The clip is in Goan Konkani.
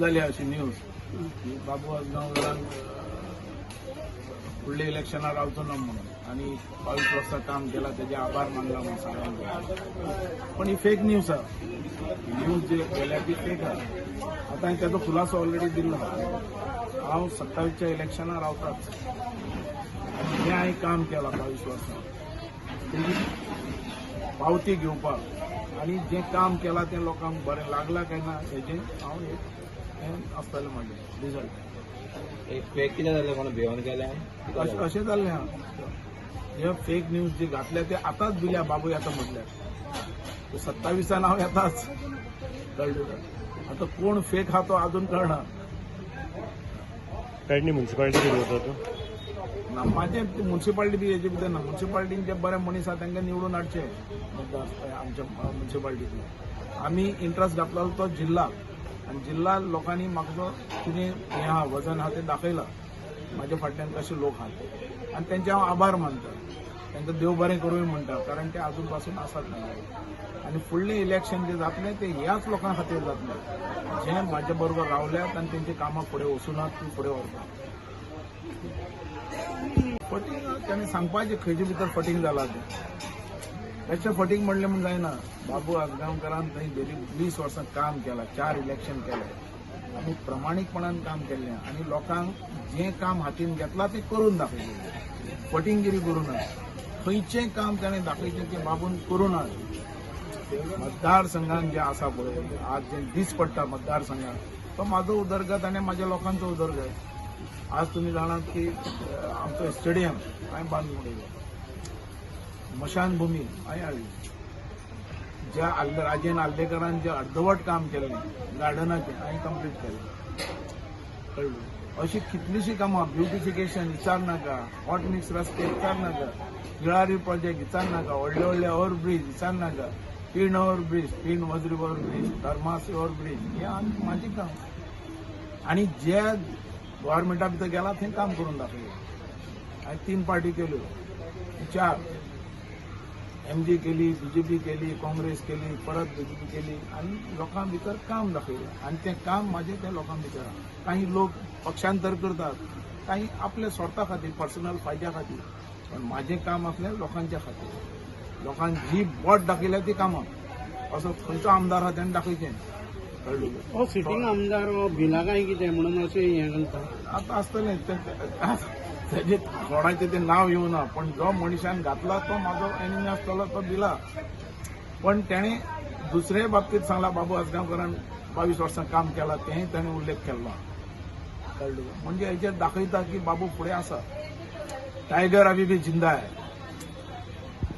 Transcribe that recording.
जाली अशी न्यूज की बाबू आजगांवकारान फुडल्या इलेक्शनाक रावचो ना म्हणून आनी 22 वर्सां काम केलां तेजे आभार मानला म्हणून सगळ्यांक. पण ही फेक न्यूज आहा. न्यूज जे गेल्या ती फेक आहा. आतां हांवें तेजो खुलासो ऑलरेडी दिल्लो आहा. हांव 27च्या इलेक्शनाक रावताच आनी जें हांवें काम केलां 22 वर्सां तेजी पावती घेवपाक आनी जें काम केलां तें लोकांक बरें लागलां काय ना हेजें हांव एक हें आसतलें म्हाजें रिजल्ट. एक फेक कितें जालें? कोण भिवन गेल्या? अशें अशें जाल्लें आहा. हे फेक न्यूज जी घातल्या ते आतांच दिल्या. बाबू येता म्हटल्यार 27 हांव येताच, कळ्ळें तुका? आतां कोण फेक आहा तो अजून कळना. पेडणे म्युन्सिपालिटी कितें वता तूं? ना, म्हाजें म्युन्सिपालिटी बी हेजे भितर ना. म्युन्सिपालिटीन जे बरे मनीस आहा तांकां निवडून हाडचे मतदार. आमच्या म्युन्सिपालिटीतले आमी इंट्रस्ट घातलो तो जिल्हा आनी जिल्हा लोकांनी म्हाका जो कितें हें आहा, वजन आहा तें दाखयलां. म्हाज्या फाटल्यान कशे लोक आहात ते आनी तेंचे हांव आभार मानता. तांकां देव बरें करूं म्हणटा, कारण ते अजून पासून आसात म्हाज्या. आनी फुडलें इलेक्शन जें जातलें तें ह्याच लोकां खातीर जातलें, जे म्हाज्या बरोबर रावल्यात आनी तेंची कामां फुडें वचुनात ती फुडें व्हरतात. फटींग ताणें सांगपाचें खंयचे भितर फटींग जालां तें. बेश्टें फटींग म्हणलें म्हूण जायना. बाबू आजगांवकारान थंय गेली 20 वर्सां काम केलां, चार इलेक्शन केलें आनी प्रामाणीकपणान काम केल्लें आनी लोकांक जें काम हातीन घेतलां तें करून दाखयलें. फटिंगिरी करूं ना. खंयचें काम ताणें दाखयचें तें बाबून करूं ना. मतदारसंघान जें आसा पळय, आज जें दीस पडटा मतदारसंघात, तो म्हाजो उदरगत आनी म्हाज्या लोकांचो उदरगत. आज तुमी जाणात की आमचो स्टेडियम हांवें बांदून उडयलो, मशानभूमी हांवें हाडली, ज्या राजेन आर्लेकरान जें अर्दवट काम केल्लें गार्डनाचें हांवें कंप्लीट केलें, कळ्ळें? अशी कितलीशीं कामां, ब्युटिफिकेशन विचार नाका, हॉट मिक्स रस्ते विचार नाका, तिळारी प्रोजेक्ट विचार नाका, व्हडले व्हडले ओवर ब्रीज विचार नाका, तीन ओवर ब्रीज, तीन वज्री ओवर ब्रीज, धर्मास ओवर ब्रीज, हें आमी म्हाजें काम. आनी जे गव्हर्मेंटा भितर गेला थंय काम करून दाखयलें. हांवें तीन पार्टी केल्यो, चार, एमजी केली, बीजेपी केली, काँग्रेस केली, परत बीजेपी केली आनी लोकां भितर काम दाखयलें आनी तें काम म्हाजें तें लोकां भितर आहा. काही लोक पक्षांतर करतात, काही आपल्या स्वार्था खातीर, पर्सनल फायद्या खातीर, पण म्हाजें काम आसलें लोकांच्या खातीर. लोकांक जी बोट दाखयल्या ती कामां. असो खंयचो आमदार आहा तेणें दाखयचें, कळ्ळें? हो सिटींग आमदार हो भिला काय कितें म्हणून अशें हें घालता. आतां आसतलें तेजें कोणाचें तें नांव येवना, पण जो मनशान घातला तो म्हाजो एनिमी आसतलो, तो दिला. पण तेणें दुसरे बाबतींत सांगला, बाबू आजगांवकारान 22 वर्सां काम केलां, तेंय ताणें उल्लेख केल्लो, कळ्ळें? म्हणजे हेचेर दाखयता की बाबू फुडें आसा. टायगर अभी भी जिंदा है.